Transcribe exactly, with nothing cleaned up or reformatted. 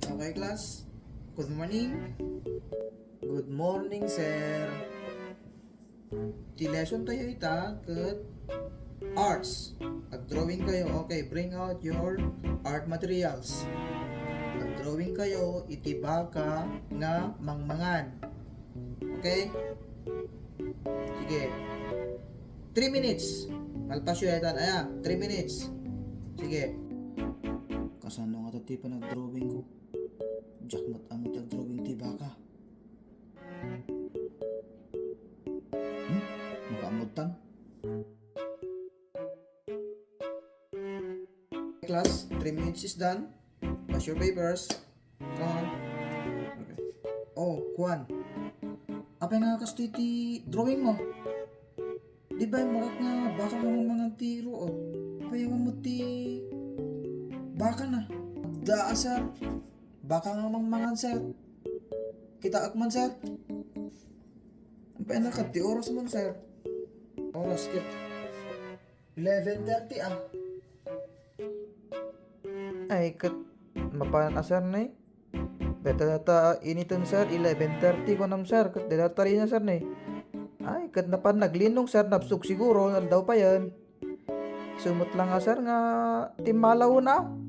Okay, class. Good morning. Good morning, sir. Ti lesson tayo ita ket arts. Ag-drawing kayo. Okay, bring out your art materials. Ag-drawing kayo iti baka nga mangmangan. Okay? Sige. Three minutes. Malpasyo ita. Aya, three minutes. Sige. Kasano nga ti panag-drawing ko? Diak met ammo ti ag-drawing ti baka. Hmm? Makaammotan? Class, three minutes is done. Pass your papers. Come on. Okay. Oh, Juan. Apay nga kastoy ti drawing mo? Di ba, makat nga baka nga mangmangan ti ruot? Payawan mo ti baka na. Da, sir. Baka nga mangmangan, sir. Kitaak man, sir. Apay nga ket ti oras mo, sir? Oras ket eleven thirty, ah. Ay, ket mapan a, sir, ne? Data, data, initon, sir, eleven thirty, kunam, sir, ket data tarina, sir, ne? Ay, ket napan naglinong, sir, nabsog siguro, aldaw payen. Sumot lang a, sir, nga timmalaw na.